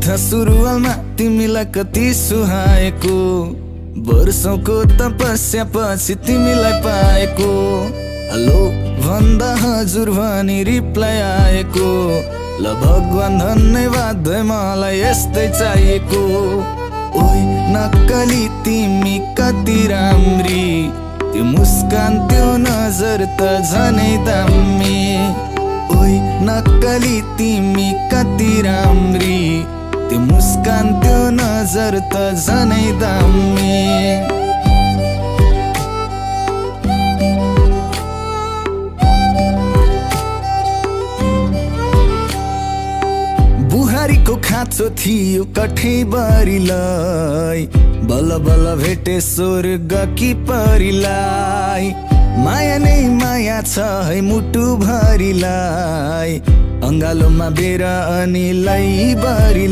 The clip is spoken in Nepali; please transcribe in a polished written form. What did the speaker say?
था सुरुवालमा तिमीलाई कति सुहाएको, वर्षौंको तपस्या पछि तिमीलाई पाएको। हेलो भन्दा हजुर भनी रिप्लाई आएको, ल भगवान धन्यवाद मलाई यस्तै चाहिएको। ओइ नक्कली तिमी कति राम्री, त्यो मुस्कान त्यो नजर त झनै दामी। ओइ नक्कली तिमी कति राम्री, त्यो मुस्कान त्यो नजर त झनै दामी। बुहारीको खाँचो थियो कठैबरीलाई, बल्ल बल्ल भेटे स्वर्ग कि परीलाई। माया नै माया छ है मुटु भरिलाई, अङ्गालोमा बेर अनि लैबरी।